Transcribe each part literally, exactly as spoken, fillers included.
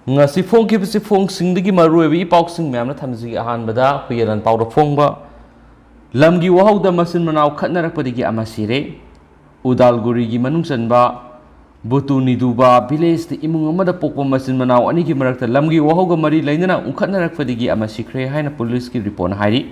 ꯉꯁꯤ ꯐꯣꯡꯈꯤꯕꯁꯤ ꯐꯣꯡꯁꯤꯡꯗꯒꯤ ꯃꯔꯨꯑꯣꯏꯕ ꯏ ꯄꯥꯎꯁꯤꯡ ꯃꯌꯥꯝꯅ ꯊꯝꯖꯒꯦ꯫ ꯑꯍꯥꯟꯕꯗ ꯍꯨꯏꯌꯦꯂꯣꯟ ꯄꯥꯎꯗ ꯐꯣꯡꯕ ꯂꯝꯒꯤ ꯋꯥꯍꯧꯗ ꯃꯆꯤꯟ ꯃꯅꯥꯎ ꯈꯠꯅꯔꯛꯄꯗꯒꯤ ꯑꯃ ꯁꯤꯔꯦ꯫ ꯎꯗꯥꯜꯒꯨꯔꯤꯒꯤ ꯃꯅꯨꯡ ꯆꯟꯕ ꯕꯨꯇꯨ ꯅꯤꯗꯨꯕꯥ ꯚꯤꯂꯦꯖꯇ ꯏꯃꯨꯡ ꯑꯃꯗ ꯄꯣꯛꯄ ꯃꯆꯤꯟ ꯃꯅꯥꯎ ꯑꯅꯤꯒꯤ ꯃꯔꯛꯇ ꯂꯝꯒꯤ ꯋꯥꯍꯧꯒ ꯃꯔꯤ ꯂꯩꯅꯅ ꯎꯪꯈꯠꯅꯔꯛꯄꯗꯒꯤ ꯑꯃ ꯁꯤꯈ꯭ꯔꯦ ꯍꯥꯏꯅ ꯄꯨꯂꯤꯁꯀꯤ ꯔꯤꯄꯣꯔꯠꯅ ꯍꯥꯏꯔꯤ꯫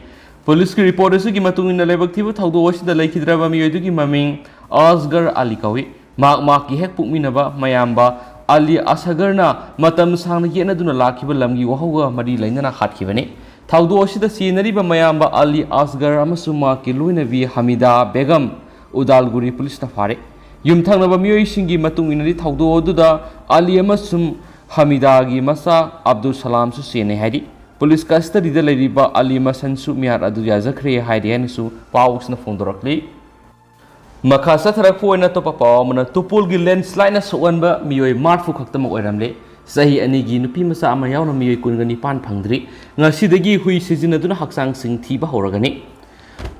ꯄꯨꯂꯤꯁꯀꯤ ꯔꯤꯄꯣꯔꯠ ꯑꯁꯤꯒꯤ ꯃꯇꯨꯡ ꯏꯟꯅ ꯂꯥꯏꯕꯛ ꯊꯤꯕ ꯊꯧꯗꯣꯛ ꯑꯁꯤꯗ ꯂꯩꯈꯤꯗ꯭ꯔꯕ ꯃꯤꯑꯣꯏꯗꯨꯒꯤ ꯃꯃꯤꯡ ꯑꯁꯒꯔ ꯑꯂꯤ ꯀꯧꯏ꯫ ꯃꯍꯥꯛ ꯃꯍꯥꯛꯀꯤ ꯍꯦꯛ ꯄꯣꯛꯃꯤꯟꯅꯕ ꯃꯌꯥꯝꯕ ꯑꯂꯤ ꯑꯁꯒꯔꯅ ꯃꯇꯝ ꯁꯥꯡꯅ ꯌꯦꯠꯅꯗꯨꯅ ꯂꯥꯛꯈꯤꯕ ꯂꯝꯒꯤ ꯋꯥꯍꯧꯒ ꯃꯔꯤ ꯂꯩꯅꯅ ꯍꯥꯠꯈꯤꯕꯅꯤ꯫ ꯊꯧꯗꯣꯛ ꯑꯁꯤꯗ ꯁꯤꯅꯔꯤꯕ ꯃꯌꯥꯝꯕ ꯑꯂꯤ ꯑꯁꯒꯔ ꯑꯃꯁꯨꯡ ꯃꯍꯥꯛꯀꯤ ꯂꯣꯏꯅꯕꯤ ꯍꯃꯤꯗꯥ ꯕꯦꯒꯝ ꯎꯗꯥꯜꯒꯨꯔꯤ ꯄꯨꯂꯤꯁꯅ ꯐꯥꯔꯦ꯫ ꯌꯨꯝꯊꯪꯅꯕ ꯃꯤꯑꯣꯏꯁꯤꯡꯒꯤ ꯃꯇꯨꯡ ꯏꯟꯅꯗꯤ ꯊꯧꯗꯣꯛ ꯑꯗꯨꯗ ꯑꯂꯤ ꯑꯃꯁꯨꯡ ꯍꯃꯤꯗꯥꯒꯤ ꯃꯆꯥ ꯑꯕꯗꯨꯜ ꯁꯂꯥꯝꯁꯨ ꯆꯦꯟꯅꯩ ꯍꯥꯏꯔꯤ꯫ ꯄꯨꯂꯤꯁ ꯀꯁꯇꯗꯤꯗ ꯂꯩꯔꯤꯕ ꯑꯂꯤ ꯃꯁꯟꯁꯨ ꯃꯤꯍꯥꯠ ꯑꯗꯨ ꯌꯥꯖꯈ꯭ꯔꯦ ꯍꯥꯏꯔꯤ ꯍꯥꯏꯅꯁꯨ ꯄꯥꯎꯁꯤꯅ ꯐꯣꯡꯗꯣꯔꯛꯂꯤ꯫ ꯃꯈꯥ ꯆꯠꯊꯔꯛꯄ ꯑꯣꯏꯅ ꯑꯇꯣꯞꯄ ꯄꯥꯎ ꯑꯃꯅ, ꯇꯨꯄꯨꯜꯒꯤ ꯂꯦꯟꯁ꯭ꯂꯥꯏꯠꯅ ꯁꯣꯛꯍꯟꯕ ꯃꯤꯑꯣꯏ ꯃꯔꯤꯐꯨ ꯈꯛꯇꯃꯛ ꯑꯣꯏꯔꯝꯂꯦ꯫ ꯆꯍꯤ ꯑꯅꯤꯒꯤ ꯅꯨꯄꯤ ꯃꯆꯥ ꯑꯃ ꯌꯥꯎꯅ ꯃꯤꯑꯣꯏ ꯀꯨꯟꯒ ꯅꯤꯄꯥꯟ ꯐꯪꯗ꯭ꯔꯤ꯫ ꯉꯁꯤꯗꯒꯤ ꯍꯨꯏ ꯁꯤꯖꯤꯟꯅꯗꯨꯅ ꯍꯛꯆꯥꯡꯁꯤꯡ ꯊꯤꯕ ꯍꯧꯔꯒꯅꯤ꯫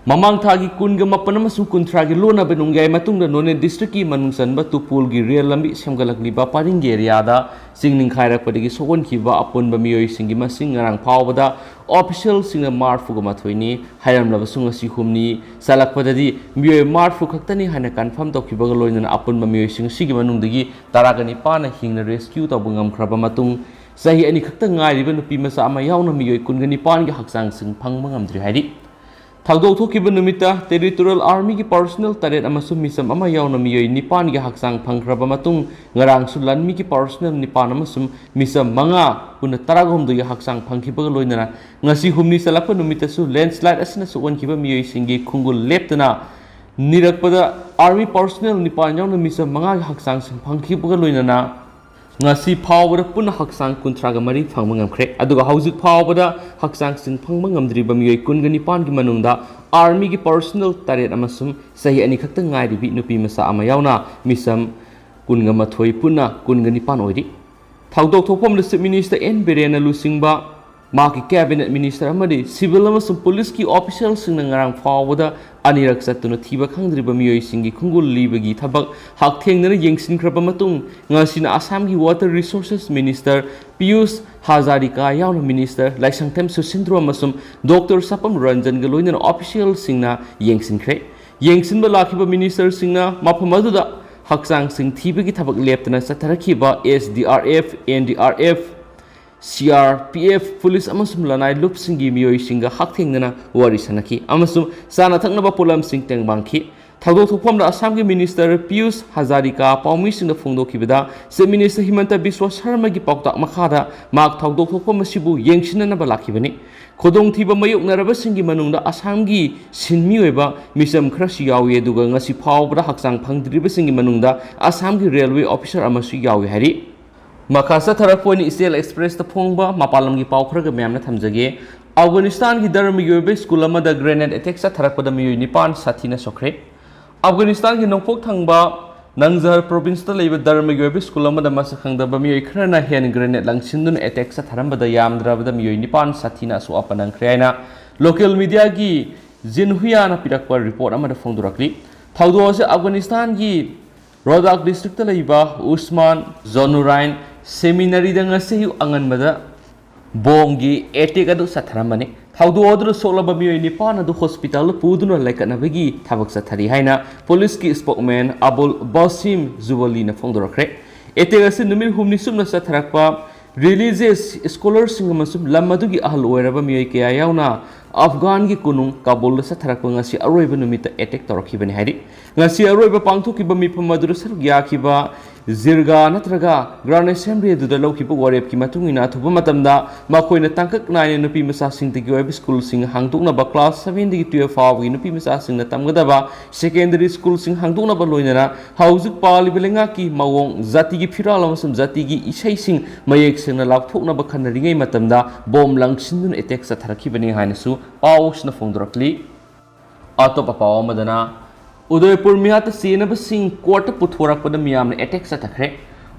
ꯃꯃꯥꯡ ꯊꯥꯒꯤ ꯀꯨꯟꯒ ꯃꯥꯄꯟ ꯑꯃꯁꯨꯡ ꯀꯨꯟꯊ꯭ꯔꯥꯒꯤ ꯂꯣꯟꯅꯕ ꯅꯣꯡꯌꯥꯏ ꯃꯇꯨꯡꯗ ꯅꯣꯅꯦ ꯗꯤꯁꯇ꯭ꯔꯤꯛꯀꯤ ꯃꯅꯨꯡ ꯆꯟꯕ ꯇꯨꯄꯨꯜꯒꯤ ꯔꯦꯜ ꯂꯝꯕꯤ ꯁꯦꯝꯒꯠꯂꯛꯂꯤꯕ ꯄꯔꯤꯡꯒꯤ ꯑꯦꯔꯤꯌꯥꯗ ꯆꯤꯡ ꯅꯤꯡꯈꯥꯏꯔꯛꯄꯗꯒꯤ ꯁꯣꯛꯍꯟꯈꯤꯕ ꯑꯄꯨꯟꯕ ꯃꯤꯑꯣꯏꯁꯤꯡꯒꯤ ꯃꯁꯤꯡ ꯉꯔꯥꯡ ꯐꯥꯎꯕꯗ ꯑꯣꯐꯤꯁꯤꯌꯦꯜꯁꯤꯡꯅ ꯃꯔꯤꯐꯨꯒ ꯃꯥꯊꯣꯏꯅꯤ ꯍꯥꯏꯔꯝꯂꯕꯁꯨ, ꯉꯁꯤ ꯍꯨꯝꯅꯤ ꯆꯠꯂꯛꯄꯗꯗꯤ ꯃꯤꯑꯣꯏ ꯃꯔꯤꯐꯨ ꯈꯛꯇꯅꯤ ꯍꯥꯏꯅ ꯀꯟꯐꯥꯔꯝ ꯇꯧꯈꯤꯕꯒ ꯂꯣꯏꯅꯅ ꯑꯄꯨꯟꯕ ꯃꯤꯑꯣꯏꯁꯤꯡ ꯑꯁꯤꯒꯤ ꯃꯅꯨꯡꯗꯒꯤ ꯇꯔꯥꯒ ꯅꯤꯄꯥꯟꯅ ꯍꯤꯡꯅ ꯔꯦꯁꯀ꯭ꯌꯨ ꯇꯧꯕ ꯉꯝꯈ꯭ꯔꯕ ꯃꯇꯨꯡ, ꯆꯍꯤ ꯑꯅꯤ ꯈꯛꯇ ꯉꯥꯏꯔꯤꯕ ꯅꯨꯄꯤ ꯃꯆꯥ ꯑꯃ ꯌꯥꯎꯅ ꯃꯤꯑꯣꯏ ꯀꯨꯟꯒ ꯅꯤꯄꯥꯟꯒꯤ ꯍꯛꯆꯥꯡꯁꯤꯡ ꯐꯪꯕ ꯉꯝꯗ꯭ꯔꯤ ꯍꯥꯏꯔꯤ꯫ ꯊꯧꯗꯣꯛ ꯊꯣꯛꯈꯤꯕ ꯅꯨꯃꯤꯠꯇ ꯇꯦꯔꯤꯇꯣꯔꯤꯌꯦꯜ ꯑꯥꯔꯃꯤꯒꯤ ꯄꯥꯔꯁꯣꯅꯦꯜ ꯇꯔꯦꯠ ꯑꯃꯁꯨꯡ ꯃꯤꯆꯝ ꯑꯃ ꯌꯥꯎꯅ ꯃꯤꯑꯣꯏ ꯅꯤꯄꯥꯟꯒꯤ ꯍꯛꯆꯥꯡ ꯐꯪꯈ꯭ꯔꯕ ꯃꯇꯨꯡ, ꯉꯔꯥꯡꯁꯨ ꯂꯥꯟꯃꯤꯒꯤ ꯄꯥꯔꯁꯣꯅꯦꯜ ꯅꯤꯄꯥꯟ ꯑꯃꯁꯨꯡ ꯃꯤꯆꯝ ꯃꯉꯥ ꯄꯨꯟꯅ ꯇꯔꯥꯍꯨꯝꯗꯣꯏꯒꯤ ꯍꯛꯆꯥꯡ ꯐꯪꯈꯤꯕꯒ ꯂꯣꯏꯅꯅ ꯉꯁꯤ ꯍꯨꯝꯅꯤ ꯆꯠꯂꯛꯄ ꯅꯨꯃꯤꯠꯇꯁꯨ ꯂꯦꯟꯁ꯭ꯂꯥꯏꯠ ꯑꯁꯤꯅ ꯁꯣꯛꯍꯟꯈꯤꯕ ꯃꯤꯑꯣꯏꯁꯤꯡꯒꯤ ꯈꯣꯡꯒꯨꯜ ꯂꯦꯞꯇꯅ ꯅꯤꯔꯛꯄꯗ ꯑꯥꯔꯃꯤ ꯄꯥꯔꯁꯣꯅꯦꯜ ꯅꯤꯄꯥꯟ ꯌꯥꯎꯅ ꯃꯤꯆꯝ ꯃꯉꯥꯒꯤ ꯍꯛꯆꯥꯡꯁꯤꯡ ꯐꯪꯈꯤꯕꯒ ꯂꯣꯏꯅꯅ ꯉꯁꯤ ꯐꯥꯎꯕꯗ ꯄꯨꯟꯅ ꯍꯛꯆꯥꯡ ꯀꯨꯟꯊ꯭ꯔꯥꯒ ꯃꯔꯤ ꯐꯪꯕ ꯉꯝꯈ꯭ꯔꯦ꯫ ꯑꯗꯨꯒ ꯍꯧꯖꯤꯛ ꯐꯥꯎꯕꯗ ꯍꯛꯆꯥꯡꯁꯤꯡ ꯐꯪꯕ ꯉꯝꯗ꯭ꯔꯤꯕ ꯃꯤꯑꯣꯏ ꯀꯨꯟꯒ ꯅꯤꯄꯥꯟꯒꯤ ꯃꯅꯨꯡꯗ ꯑꯥꯔꯃꯤꯒꯤ ꯄꯥꯔꯁꯣꯅꯦꯜ ꯇꯔꯦꯠ ꯑꯃꯁꯨꯡ ꯆꯍꯤ ꯑꯅꯤ ꯈꯛꯇ ꯉꯥꯏꯔꯤꯕꯤ ꯅꯨꯄꯤ ꯃꯆꯥ ꯑꯃ ꯌꯥꯎꯅ ꯃꯤꯆꯝ ꯀꯨꯟꯒ ꯃꯥꯊꯣꯏ ꯄꯨꯟꯅ ꯀꯨꯟꯒ ꯅꯤꯄꯥꯟ ꯑꯣꯏꯔꯤ꯫ ꯊꯧꯗꯣꯛ ꯊꯣꯛꯐꯝꯗ ꯆꯤꯐ ꯃꯤꯅꯤꯁꯇꯔ ꯑꯦꯟ ꯕꯤꯔꯦꯟꯅ ꯂꯨꯆꯤꯡꯕ ꯃꯍꯥꯛꯀꯤ cabinet minister ꯑꯃꯗꯤ civil ꯑꯃꯁꯨꯡ police ꯀꯤ official ꯁꯤꯡꯅ ꯉꯔꯥꯡ ꯐꯥꯎꯕꯗ ꯑꯅꯤꯔꯛ ꯆꯠꯇꯨꯅ ꯊꯤꯕ ꯈꯪꯗ꯭ꯔꯤꯕ ꯃꯤꯑꯣꯏꯁꯤꯡꯒꯤ ꯈꯣꯡꯒꯨꯜ ꯂꯤꯕꯒꯤ ꯊꯕꯛ ꯍꯛꯊꯦꯡꯅꯅ ꯌꯦꯡꯁꯤꯟꯈ꯭ꯔꯕ ꯃꯇꯨꯡ, ꯉꯁꯤꯅ ꯑꯁꯥꯝꯒꯤ water resources minister Piyush Hazarika ꯌꯥꯎꯅ minister ꯂꯥꯏꯁꯪꯊꯦꯝ ꯁꯨꯁꯤꯟꯗ꯭ꯔꯣ ꯑꯃꯁꯨꯡ Doctor ꯁꯄꯝ ꯔꯟꯖꯟꯒ ꯂꯣꯏꯅꯅ official ꯁꯤꯡꯅ ꯌꯦꯡꯁꯤꯟꯈ꯭ꯔꯦ꯫ ꯌꯦꯡꯁꯤꯟꯕ ꯂꯥꯛꯈꯤꯕ minister ꯁꯤꯡꯅ ꯃꯐꯝ ꯑꯗꯨꯗ ꯍꯛꯆꯥꯡꯁꯤꯡ ꯊꯤꯕꯒꯤ ꯊꯕꯛ ꯂꯦꯞꯇꯅ ꯆꯠꯊꯔꯛꯈꯤꯕ S D R F, N D R F, C R P F, police ꯑꯃꯁꯨꯡ ꯂꯅꯥꯏ ꯂꯨꯞꯁꯤꯡꯒꯤ ꯃꯤꯑꯣꯏꯁꯤꯡꯒ ꯍꯛꯊꯦꯡꯅꯅ ꯋꯥꯔꯤ ꯁꯥꯅꯈꯤ ꯑꯃꯁꯨꯡ ꯆꯥꯅ ꯊꯛꯅꯕ ꯄꯣꯠꯂꯝꯁꯤꯡ ꯇꯦꯡꯕꯥꯡꯈꯤ꯫ ꯊꯧꯗꯣꯛ ꯊꯣꯛꯐꯝꯗ ꯑꯁꯥꯝꯒꯤ minister ꯄꯤꯌꯨꯁ ꯍꯖꯥꯔꯤꯀꯥ ꯄꯥꯎꯃꯤꯁꯤꯡꯗ ꯐꯣꯡꯗꯣꯛꯈꯤꯕꯗ, Chief Minister ꯍꯤꯃꯟꯇ ꯕꯤꯁ꯭ꯋ ꯁꯔꯃꯒꯤ ꯄꯥꯎꯇꯥꯛ ꯃꯈꯥꯗ ꯃꯍꯥꯛ ꯊꯧꯗꯣꯛ ꯊꯣꯛꯐꯝ ꯑꯁꯤꯕꯨ ꯌꯦꯡꯁꯤꯟꯅꯅꯕ ꯂꯥꯛꯈꯤꯕꯅꯤ꯫ ꯈꯨꯗꯣꯡꯊꯤꯕ ꯃꯥꯌꯣꯛꯅꯔꯕꯁꯤꯡꯒꯤ ꯃꯅꯨꯡꯗ ꯑꯁꯥꯝꯒꯤ ꯁꯤꯟꯃꯤ ꯑꯣꯏꯕ ꯃꯤꯆꯝ ꯈꯔꯁꯨ ꯌꯥꯎꯏ, ꯑꯗꯨꯒ ꯉꯁꯤ ꯐꯥꯎꯕꯗ ꯍꯛꯆꯥꯡ ꯐꯪꯗ꯭ꯔꯤꯕꯁꯤꯡꯒꯤ ꯃꯅꯨꯡꯗ ꯑꯁꯥꯝꯒꯤ railway officer ꯑꯃꯁꯨ ꯌꯥꯎꯏ ꯍꯥꯏꯔꯤ꯫ ꯃꯈꯥ ꯆꯠꯊꯔꯛꯄ ꯑꯣꯏꯅ Ichel Express ꯇ ꯐꯣꯡꯕ ꯃꯄꯥꯟ ꯂꯝꯒꯤ ꯄꯥꯎ ꯈꯔꯒ ꯃꯌꯥꯝꯅ ꯊꯝꯖꯒꯦ꯫ ꯑꯐꯒꯥꯅꯤꯁꯇꯥꯟꯒꯤ ꯙꯔꯃꯒꯤ ꯑꯣꯏꯕ school ꯑꯃꯗ grenade attack ꯆꯠꯊꯔꯛꯄꯗ ꯃꯤꯑꯣꯏ ꯅꯤꯄꯥꯟ ꯁꯥꯊꯤꯅ ꯁꯣꯛꯈ꯭ꯔꯦ꯫ ꯑꯐꯒꯥꯅꯤꯁꯇꯥꯟꯒꯤ ꯅꯣꯡꯄꯣꯛ ꯊꯪꯕ ꯅꯪꯖꯍꯔ province ꯇ ꯂꯩꯕ ꯙꯔꯃꯒꯤ ꯑꯣꯏꯕ school ꯑꯃꯗ ꯃꯁꯛ ꯈꯪꯗꯕ ꯃꯤꯑꯣꯏ ꯈꯔꯅ hand grenade ꯂꯪꯁꯤꯟꯗꯨꯅ attack ꯆꯠꯊꯔꯝꯕꯗ ꯌꯥꯝꯗ꯭ꯔꯕꯗ ꯃꯤꯑꯣꯏ ꯅꯤꯄꯥꯟ ꯁꯥꯊꯤꯅ ꯑꯁꯣꯛ ꯑꯄꯟ ꯅꯪꯈ꯭ꯔꯦ ꯍꯥꯏꯅ local media ꯒꯤ ꯖꯤꯟꯍꯨꯌꯥꯅ ꯄꯤꯔꯛꯄ report ꯑꯃꯗ ꯐꯣꯡꯗꯣꯔꯛꯂꯤ꯫ ꯊꯧꯗꯣꯛ ꯑꯁꯤ ꯑꯐꯒꯥꯅꯤꯁꯇꯥꯟꯒꯤ ꯔꯣꯗꯥꯛ district ꯇ ꯂꯩꯕ ꯎꯁꯃꯥꯟ ꯖꯣꯅꯨꯔꯥꯏꯟ seminary ꯗ ꯉꯁꯤ ꯑꯌꯨꯛ ꯑꯉꯟꯕꯗ bomb ꯒꯤ attack ꯑꯗꯨ ꯆꯠꯊꯔꯝꯕꯅꯤ꯫ ꯊꯧꯗꯣꯛ ꯑꯗꯨꯗ ꯁꯣꯛꯂꯕ ꯃꯤꯑꯣꯏ ꯅꯤꯄꯥꯟ ꯑꯗꯨ hospital ꯗ ꯄꯨꯗꯨꯅ ꯂꯩꯈꯠꯅꯕꯒꯤ ꯊꯕꯛ ꯆꯠꯊꯔꯤ ꯍꯥꯏꯅ police ꯀꯤ spokesman ꯑꯕꯨꯜ ꯕꯥꯁꯤꯝ ꯖꯨꯕꯂꯤꯅ ꯐꯣꯡꯗꯣꯔꯛꯈ꯭ꯔꯦ꯫ Attack ꯑꯁꯤ ꯅꯨꯃꯤꯠ ꯍꯨꯝꯅꯤ ꯆꯨꯞꯅ ꯆꯠꯊꯔꯛꯄ religious scholar ꯁꯤꯡ ꯑꯃꯁꯨꯡ ꯂꯝ ꯑꯗꯨꯒꯤ ꯑꯍꯜ ꯑꯣꯏꯔꯕ ꯃꯤꯑꯣꯏ ꯀꯌꯥ ꯌꯥꯎꯅ ꯑꯐꯒꯥꯟꯒꯤ ꯀꯣꯅꯨꯡ ꯀꯥꯕꯨꯜꯗ ꯆꯠꯊꯔꯛꯄ ꯉꯁꯤ ꯑꯔꯣꯏꯕ ꯅꯨꯃꯤꯠꯇ attack ꯇꯧꯔꯛꯈꯤꯕꯅꯤ ꯍꯥꯏꯔꯤ꯫ ꯉꯁꯤ ꯑꯔꯣꯏꯕ ꯄꯥꯡꯊꯣꯛꯈꯤꯕ ꯃꯤꯐꯝ ꯑꯗꯨꯗ ꯁꯔꯨꯛ ꯌꯥꯈꯤꯕ ꯖꯤꯔꯒꯥ ꯅꯠꯇ꯭ꯔꯒ Grand Assembly ꯑꯗꯨꯗ ꯂꯧꯈꯤꯕ ꯋꯥꯔꯦꯞꯀꯤ ꯃꯇꯨꯡ ꯏꯟꯅ ꯑꯊꯨꯕ ꯃꯇꯝꯗ ꯃꯈꯣꯏꯅ ꯇꯥꯡꯀꯛ ꯅꯥꯏꯅ ꯅꯨꯄꯤ ꯃꯆꯥꯁꯤꯡꯗꯒꯤ ꯑꯣꯏꯕ school ꯁꯤꯡ ꯍꯥꯡꯗꯣꯛꯅꯕ, class seven ꯗꯒꯤ twelve ꯐꯥꯎꯕꯒꯤ ꯅꯨꯄꯤ ꯃꯆꯥꯁꯤꯡꯅ ꯇꯝꯒꯗꯕ secondary school ꯁꯤꯡ ꯍꯥꯡꯗꯣꯛꯅꯕ, ꯂꯣꯏꯅꯅ ꯍꯧꯖꯤꯛ ꯄꯥꯜꯂꯤꯕ ꯂꯩꯉꯥꯛꯀꯤ ꯃꯑꯣꯡ, ꯖꯥꯇꯤꯒꯤ ꯐꯤꯔꯥꯜ ꯑꯃꯁꯨꯡ ꯖꯥꯇꯤꯒꯤ ꯏꯁꯩꯁꯤꯡ ꯃꯌꯦꯛ ꯁꯦꯡꯅ ꯂꯥꯎꯊꯣꯛꯅꯕ ꯈꯟꯅꯔꯤꯉꯩ ꯃꯇꯝꯗ bomb ꯂꯪꯁꯤꯟꯗꯨꯅ attack ꯆꯠꯊꯔꯛꯈꯤꯕꯅꯤ ꯍꯥꯏꯅꯁꯨ ꯄꯥꯎꯁꯤꯅ ꯐꯣꯡꯗꯣꯔꯛꯂꯤ꯫ ꯑꯇꯣꯞꯄ ꯄꯥꯎ ꯑꯃꯗꯅ, ꯎꯗꯌꯄꯨꯔ ꯃꯤꯌꯥꯠꯇ ꯆꯦꯟꯅꯕꯁꯤꯡ court ꯇ ꯄꯨꯊꯣꯔꯛꯄꯗ ꯃꯤꯌꯥꯝꯅ attack ꯆꯠꯊꯈ꯭ꯔꯦ꯫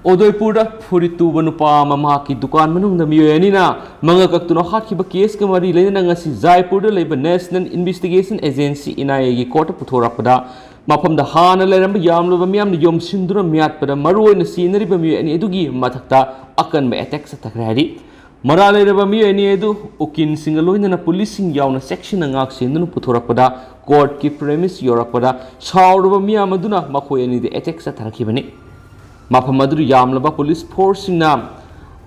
ꯎꯗꯣꯏꯄꯨꯔꯗ ꯐꯨꯔꯤꯠ ꯇꯨꯕ ꯅꯨꯄꯥ ꯑꯃ ꯃꯍꯥꯛꯀꯤ ꯗꯨꯀꯥꯟ ꯃꯅꯨꯡꯗ ꯃꯤꯑꯣꯏ ꯑꯅꯤꯅ ꯃꯉꯛ ꯀꯛꯇꯨꯅ ꯍꯥꯠꯈꯤꯕ ꯀꯦꯁꯀ ꯃꯔꯤ ꯂꯩꯅꯅ ꯉꯁꯤ ꯖꯥꯏꯄꯨꯔꯗ ꯂꯩꯕ National Investigation Agency, N I A ꯒꯤ ꯀꯣꯔꯠꯇ ꯄꯨꯊꯣꯔꯛꯄꯗ, ꯃꯐꯝꯗ ꯍꯥꯟꯅ ꯂꯩꯔꯝꯕ ꯌꯥꯝꯂꯕ ꯃꯤꯌꯥꯝꯅ ꯌꯣꯝꯁꯤꯟꯗꯨꯅ ꯃꯤꯌꯥꯠꯄꯗ ꯃꯔꯨꯑꯣꯏꯅ ꯆꯦꯟꯅꯔꯤꯕ ꯃꯤꯑꯣꯏ ꯑꯅꯤ ꯑꯗꯨꯒꯤ ꯃꯊꯛꯇ ꯑꯀꯟꯕ ꯑꯦꯇꯦꯛ ꯆꯠꯊꯈ꯭ꯔꯦ ꯍꯥꯏꯔꯤ꯫ ꯃꯔꯥꯜ ꯂꯩꯔꯕ ꯃꯤꯑꯣꯏ ꯑꯅꯤ ꯑꯗꯨ ꯎꯀꯤꯜꯁꯤꯡꯒ ꯂꯣꯏꯅꯅ ꯄꯨꯂꯤꯁꯁꯤꯡ ꯌꯥꯎꯅ ꯆꯦꯛꯁꯤꯟꯅ ꯉꯥꯛ ꯁꯦꯟꯗꯨꯅ ꯄꯨꯊꯣꯔꯛꯄꯗ, ꯀꯣꯔꯠꯀꯤ ꯄ꯭ꯔꯦꯃꯤꯁ ꯌꯧꯔꯛꯄꯗ ꯁꯥꯎꯔꯕ ꯃꯤꯌꯥꯝ ꯑꯗꯨꯅ ꯃꯈꯣꯏ ꯑꯅꯤꯗ ꯑꯦꯇꯦꯛ ꯆꯠꯊꯔꯛꯈꯤꯕꯅꯤ꯫ ꯃꯐꯝ ꯑꯗꯨꯗ ꯌꯥꯝꯂꯕ ꯄꯨꯂꯤꯁ ꯐꯣꯔꯁꯁꯤꯡꯅ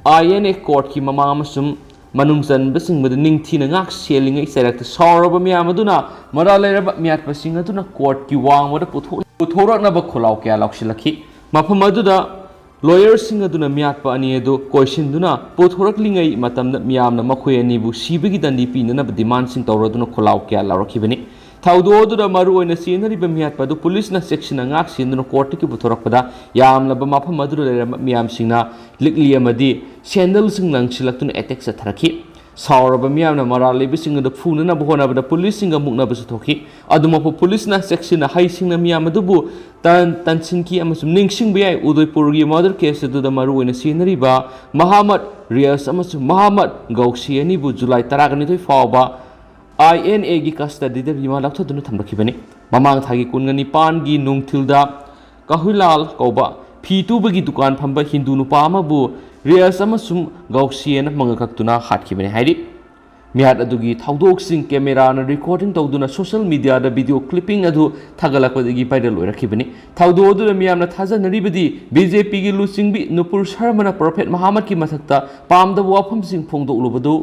I N A ꯀꯣꯔꯠꯀꯤ ꯃꯃꯥꯡ ꯑꯃꯁꯨꯡ ꯃꯅꯨꯡ ꯆꯟꯕꯁꯤꯡꯕꯨꯗ ꯅꯤꯡꯊꯤꯅ ꯉꯥꯛ ꯁꯦꯜꯂꯤꯉꯩ ꯆꯩꯔꯛꯇ ꯁꯥꯎꯔꯕ ꯃꯤꯌꯥꯝ ꯑꯗꯨꯅ ꯃꯔꯥꯜ ꯂꯩꯔꯕ ꯃꯤꯌꯥꯠꯄꯁꯤꯡ ꯑꯗꯨꯅ ꯀꯣꯔꯠꯀꯤ ꯋꯥꯡꯃꯗ ꯄꯨꯊꯣꯛ-, ꯄꯨꯊꯣꯔꯛꯅꯕ ꯈꯣꯜꯂꯥꯎ ꯀꯌꯥ ꯂꯥꯎꯁꯤꯜꯂꯛꯈꯤ꯫ ꯃꯐꯝ ꯑꯗꯨꯗ ꯂꯣꯌꯔꯁꯤꯡ ꯑꯗꯨꯅ ꯃꯤꯌꯥꯠꯄ ꯑꯅꯤ ꯑꯗꯨ ꯀꯣꯏꯁꯤꯟꯗꯨꯅ ꯄꯨꯊꯣꯔꯛꯂꯤꯉꯩ ꯃꯇꯝꯗ ꯃꯤꯌꯥꯝꯅ ꯃꯈꯣꯏ ꯑꯅꯤꯕꯨ ꯁꯤꯕꯒꯤ ꯗꯟꯗꯤ ꯄꯤꯅꯅꯕ ꯗꯤꯃꯥꯟꯁꯤꯡ ꯇꯧꯔꯗꯨꯅ ꯈꯣꯜꯂꯥꯎ ꯀꯌꯥ ꯂꯥꯎꯔꯛꯈꯤꯕꯅꯤ꯫ ꯊꯧꯗꯣꯛ ꯑꯗꯨꯗ ꯃꯔꯨꯑꯣꯏꯅ ꯆꯦꯟꯅꯔꯤꯕ ꯃꯤꯌꯥꯠꯄ ꯑꯗꯨ ꯄꯨꯂꯤꯁꯅ ꯆꯦꯛꯁꯤꯟꯅ ꯉꯥꯛ ꯁꯦꯟꯗꯨꯅ ꯀꯣꯔꯠꯇꯒꯤ ꯄꯨꯊꯣꯔꯛꯄꯗ ꯌꯥꯝꯂꯕ ꯃꯐꯝ ꯑꯗꯨꯗ ꯂꯩꯔꯝꯕ ꯃꯤꯌꯥꯝꯁꯤꯡꯅ ꯂꯤꯛꯂꯤ ꯑꯃꯗꯤ ꯁꯦꯟꯗꯜꯁꯤꯡ ꯂꯪꯁꯤꯜꯂꯛꯇꯨꯅ ꯑꯦꯇꯦꯛ ꯆꯠꯊꯔꯛꯈꯤ꯫ ꯁꯥꯎꯔꯕ ꯃꯤꯌꯥꯝꯅ ꯃꯔꯥꯜ ꯂꯩꯕꯁꯤꯡ ꯑꯗꯨ ꯐꯨꯅꯅꯕ ꯍꯣꯠꯅꯕꯗ ꯄꯨꯂꯤꯁꯁꯤꯡꯒ ꯃꯨꯛꯅꯕꯁꯨ ꯊꯣꯛꯈꯤ꯫ ꯑꯗꯨꯃꯛꯄꯨ ꯄꯨꯂꯤꯁꯅ ꯆꯦꯛꯁꯤꯟꯅ ꯍꯩꯁꯤꯡꯅ ꯃꯤꯌꯥꯝ ꯑꯗꯨꯕꯨ ꯇꯟ-, ꯇꯟꯁꯤꯟꯈꯤ ꯑꯃꯁꯨꯡ ꯅꯤꯡꯁꯤꯡꯕ ꯌꯥꯏ, ꯎꯗꯣꯏꯄꯨꯔꯒꯤ ꯃꯔꯗꯔ ꯀꯦꯁ ꯑꯗꯨꯗ ꯃꯔꯨꯑꯣꯏꯅ ꯆꯦꯟꯅꯔꯤꯕ ꯃꯍꯥꯃꯠ ꯔꯤꯌꯥꯁ ꯑꯃꯁꯨꯡ ꯃꯍꯥꯃꯠ ꯒꯧꯁꯤ ꯑꯅꯤꯕꯨ ꯖꯨꯂꯥꯏ ꯇꯔꯥꯅꯤꯊꯣꯏ ꯐꯥꯎꯕ I N A ꯒꯤ ꯀꯁꯇꯗꯤꯗ ꯔꯤꯃꯥꯟ ꯂꯧꯊꯗꯨꯅ ꯊꯝꯂꯛꯈꯤꯕꯅꯤ꯫ ꯃꯃꯥꯡ ꯊꯥꯒꯤ ꯀꯨꯟꯒ ꯅꯤꯄꯥꯟꯒꯤ ꯅꯨꯡꯊꯤꯜꯗ ꯀꯍꯨꯏꯂꯥꯜ ꯀꯧꯕ ꯐꯤ ꯇꯨꯕꯒꯤ ꯗꯨꯀꯥꯟ ꯐꯝꯕ ꯍꯤꯟꯗꯨ ꯅꯨꯄꯥ ꯑꯃꯕꯨ ꯔꯤꯌꯥꯁ ꯑꯃꯁꯨꯡ ꯒꯧꯁꯤꯌꯦꯅ ꯃꯉꯛ ꯀꯛꯇꯨꯅ ꯍꯥꯠꯈꯤꯕꯅꯤ ꯍꯥꯏꯔꯤ꯫ ꯃꯤꯍꯥꯠ ꯑꯗꯨꯒꯤ ꯊꯧꯗꯣꯛꯁꯤꯡ ꯀꯦꯃꯦꯔꯥꯅ ꯔꯦꯀꯣꯔꯗꯤꯡ ꯇꯧꯗꯨꯅ ꯁꯣꯁꯤꯌꯦꯜ ꯃꯤꯗꯤꯌꯥꯗ ꯚꯤꯗꯤꯑꯣ ꯀ꯭ꯂꯤꯞꯄꯤꯡ ꯑꯗꯨ ꯊꯥꯒꯠꯂꯛꯄꯗꯒꯤ ꯚꯥꯏꯔꯦꯜ ꯑꯣꯏꯔꯛꯈꯤꯕꯅꯤ꯫ ꯊꯧꯗꯣꯛ ꯑꯗꯨꯗ ꯃꯤꯌꯥꯝꯅ ꯊꯥꯖꯅꯔꯤꯕꯗꯤ ꯕꯤ ꯖꯦ ꯄꯤꯒꯤ ꯂꯨꯆꯤꯡꯕꯤ ꯅꯨꯄꯨꯔ ꯁꯔꯃꯅ ꯄ꯭ꯔꯣꯐꯦꯠ ꯃꯍꯥꯃꯠꯀꯤ ꯃꯊꯛꯇ ꯄꯥꯝꯗꯕ ꯋꯥꯐꯝꯁꯤꯡ ꯐꯣꯡꯗꯣꯛꯂꯨꯕꯗꯨ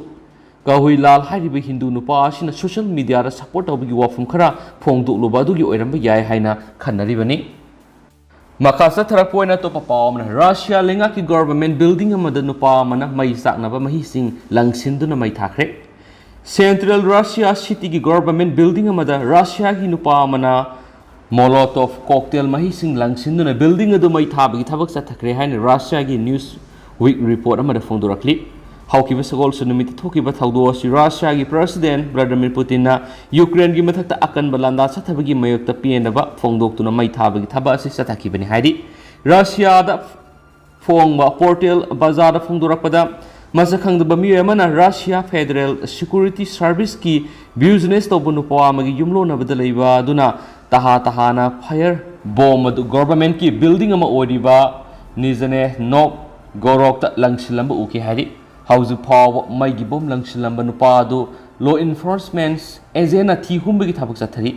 ꯀꯍꯨꯏꯂꯥꯜ ꯍꯥꯏꯔꯤꯕ ꯍꯤꯟꯗꯨ ꯅꯨꯄꯥ ꯑꯁꯤꯅ ꯁꯣꯁꯤꯌꯦꯜ ꯃꯤꯗꯤꯌꯥꯗ ꯁꯄꯣꯔꯠ ꯇꯧꯕꯒꯤ ꯋꯥꯐꯝ ꯈꯔ ꯐꯣꯡꯗꯣꯛꯂꯨꯕ ꯑꯗꯨꯒꯤ ꯑꯣꯏꯔꯝꯕ ꯌꯥꯏ ꯍꯥꯏꯅ ꯈꯟꯅꯔꯤꯕꯅꯤ꯫ ꯃꯈꯥ ꯆꯠꯊꯔꯛꯄ ꯑꯣꯏꯅ ꯑꯇꯣꯞꯄ ꯄꯥꯎ ꯑꯃꯅ, ꯔꯁꯤꯌꯥ ꯂꯩꯉꯥꯛꯀꯤ ꯒꯣꯚꯔꯟꯃꯦꯟꯠ ꯕꯤꯜꯗꯤꯡ ꯑꯃꯗ ꯅꯨꯄꯥ ꯑꯃꯅ ꯃꯩ ꯆꯥꯛꯅꯕ ꯃꯍꯤꯁꯤꯡ ꯂꯪꯁꯤꯟꯗꯨꯅ ꯃꯩ ꯊꯥꯈ꯭ꯔꯦ꯫ ꯁꯦꯟꯇ꯭ꯔꯦꯜ ꯔꯁꯤꯌꯥ ꯁꯤꯇꯤꯒꯤ ꯒꯣꯚꯔꯟꯃꯦꯟꯠ ꯕꯤꯜꯗꯤꯡ ꯑꯃꯗ ꯔꯁꯤꯌꯥꯒꯤ ꯅꯨꯄꯥ ꯑꯃꯅ ꯃꯣꯂꯣꯇꯣꯚ ꯀꯣꯛꯇꯦꯜ ꯃꯍꯤꯁꯤꯡ ꯂꯪꯁꯤꯟꯗꯨꯅ ꯕꯤꯜꯗꯤꯡ ꯑꯗꯨ ꯃꯩ ꯊꯥꯕꯒꯤ ꯊꯕꯛ ꯆꯠꯊꯈ꯭ꯔꯦ ꯍꯥꯏꯅ ꯔꯁꯤꯌꯥꯒꯤ ꯅ꯭ꯌꯨꯁ ꯋꯤꯛ ꯔꯤꯄꯣꯔꯠ ꯑꯃꯗ ꯐꯣꯡꯗꯣꯔꯛꯂꯤ꯫ ꯍꯧꯈꯤꯕ ꯁꯒꯣꯜꯁꯦꯟ ꯅꯨꯃꯤꯠꯇ ꯊꯣꯛꯈꯤꯕ ꯊꯧꯗꯣꯛ ꯑꯁꯤ ꯔꯁꯤꯌꯥꯒꯤ ꯄ꯭ꯔꯁꯤꯗꯦꯟꯠ ꯚ꯭ꯂꯥꯗꯤꯃꯤꯔ ꯄꯨꯇꯤꯟꯅ ꯌꯨꯀ꯭ꯔꯦꯟꯒꯤ ꯃꯊꯛꯇ ꯑꯀꯟꯕ ꯂꯥꯟꯗꯥ ꯆꯠꯊꯕꯒꯤ ꯃꯥꯌꯣꯛꯇ ꯄꯦꯟꯗꯕ ꯐꯣꯡꯗꯣꯛꯇꯨꯅ ꯃꯩ ꯊꯥꯕꯒꯤ ꯊꯕꯛ ꯑꯁꯤ ꯆꯠꯊꯈꯤꯕꯅꯤ ꯍꯥꯏꯔꯤ꯫ ꯔꯁꯤꯌꯥꯗ ꯐꯣꯡꯕ ꯄꯣꯔꯇꯦꯜ ꯕꯖꯥꯔꯗ ꯐꯣꯡꯗꯣꯔꯛꯄꯗ, ꯃꯁꯛ ꯈꯪꯗꯕ ꯃꯤꯑꯣꯏ ꯑꯃꯅ ꯔꯁꯤꯌꯥ ꯐꯦꯗꯔꯦꯜ ꯁꯦꯀ꯭ꯌꯨꯔꯤꯇꯤ ꯁꯥꯔꯚꯤꯁꯀꯤ ꯕꯤꯖꯤꯅꯦꯁ ꯇꯧꯕ ꯅꯨꯄꯥ ꯑꯃꯒꯤ ꯌꯨꯝꯂꯣꯟꯅꯕꯗ ꯂꯩꯕ ꯑꯗꯨꯅ ꯇꯍꯥ ꯇꯍꯥꯅ ꯐꯥꯌꯔ ꯕꯣꯝ ꯑꯗꯨ ꯒꯣꯚꯔꯟꯃꯦꯟꯠꯀꯤ ꯕꯤꯜꯗꯤꯡ ꯑꯃ ꯑꯣꯏꯔꯤꯕ ꯅꯤꯖꯅꯦ ꯅꯣꯛ ꯒꯣꯔꯣꯛꯇ ꯂꯪꯁꯤꯜꯂꯝꯕ ꯎꯈꯤ ꯍꯥꯏꯔꯤ꯫ ꯍꯧꯖꯤꯛ ꯐꯥꯎꯕ ꯃꯩꯒꯤ ꯕꯣꯝ ꯂꯪꯁꯤꯜꯂꯝꯕ ꯅꯨꯄꯥ ꯑꯗꯨ ꯂꯣ ꯏꯟꯐꯣꯔꯁꯃꯦꯟꯠ ꯑꯦꯖꯦꯟꯅ ꯊꯤ ꯍꯨꯝꯕꯒꯤ ꯊꯕꯛ ꯆꯠꯊꯔꯤ꯫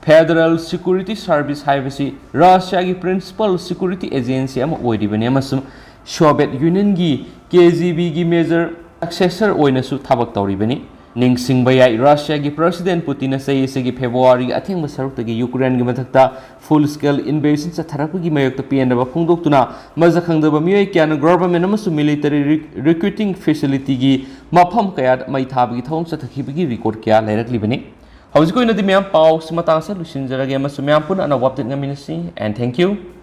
ꯐꯦꯗꯔꯦꯜ ꯁꯦꯀ꯭ꯌꯨꯔꯤꯇꯤ ꯁꯥꯔꯚꯤꯁ ꯍꯥꯏꯕꯁꯤ ꯔꯁꯤꯌꯥꯒꯤ ꯄ꯭ꯔꯤꯟꯁꯤꯄꯥꯜ ꯁꯦꯀ꯭ꯌꯨꯔꯤꯇꯤ ꯑꯦꯖꯦꯟꯁꯤ ꯑꯃ ꯑꯣꯏꯔꯤꯕꯅꯤ ꯑꯃꯁꯨꯡ ꯁꯣꯚꯤꯌꯦꯠ ꯌꯨꯅꯤꯌꯟꯒꯤ ꯀꯦ ꯖꯤ ꯕꯤꯒꯤ ꯃꯦꯖꯔ ꯁꯛꯁꯦꯁꯔ ꯑꯣꯏꯅꯁꯨ ꯊꯕꯛ ꯇꯧꯔꯤꯕꯅꯤ꯫ ꯅꯤꯡꯁꯤꯡꯕ ꯌꯥꯏ, ꯔꯁꯤꯌꯥꯒꯤ ꯄ꯭ꯔꯁꯤꯗꯦꯟꯠ ꯄꯨꯇꯤꯟꯅ ꯆꯍꯤ ꯑꯁꯤꯒꯤ ꯐꯦꯕ꯭ꯔꯨꯋꯥꯔꯤꯒꯤ ꯑꯊꯦꯡꯕ ꯁꯔꯨꯛꯇꯒꯤ ꯌꯨꯀ꯭ꯔꯦꯟꯒꯤ ꯃꯊꯛꯇ ꯐꯨꯜ ꯁ꯭ꯀꯦꯜ ꯏꯟꯚꯦꯖꯟ ꯆꯠꯊꯔꯛꯄꯒꯤ ꯃꯥꯌꯣꯛꯇ ꯄꯦꯟꯗꯕ ꯐꯣꯡꯗꯣꯛꯇꯨꯅ ꯃꯁꯛ ꯈꯪꯗꯕ ꯃꯤꯑꯣꯏ ꯀꯌꯥꯅ ꯒꯣꯚꯔꯟꯃꯦꯟꯠ ꯑꯃꯁꯨꯡ ꯃꯤꯂꯤꯇꯔꯤ ꯔꯤ-, ꯔꯤꯀ꯭ꯔꯨꯇꯤꯡ ꯐꯦꯁꯤꯂꯤꯇꯤꯒꯤ ꯃꯐꯝ ꯀꯌꯥꯗ ꯃꯩ ꯊꯥꯕꯒꯤ ꯊꯧꯑꯣꯡ ꯆꯠꯊꯈꯤꯕꯒꯤ ꯔꯦꯀꯣꯔꯗ ꯀꯌꯥ ꯂꯩꯔꯛꯂꯤꯕꯅꯤ꯫ ꯍꯧꯖꯤꯛꯀꯤ ꯑꯣꯏꯅꯗꯤ ꯃꯌꯥꯝ ꯄꯥꯎꯁꯤ ꯃꯇꯥꯡꯁꯤꯗ ꯂꯣꯏꯁꯤꯟꯖꯔꯒꯦ ꯑꯃꯁꯨꯡ ꯃꯌꯥꯝ ꯄꯨꯟꯅ ꯑꯅꯧꯕ ꯑꯞꯗꯦꯠ ꯉꯥꯏꯃꯤꯟꯅꯁꯤ꯫ And thank you.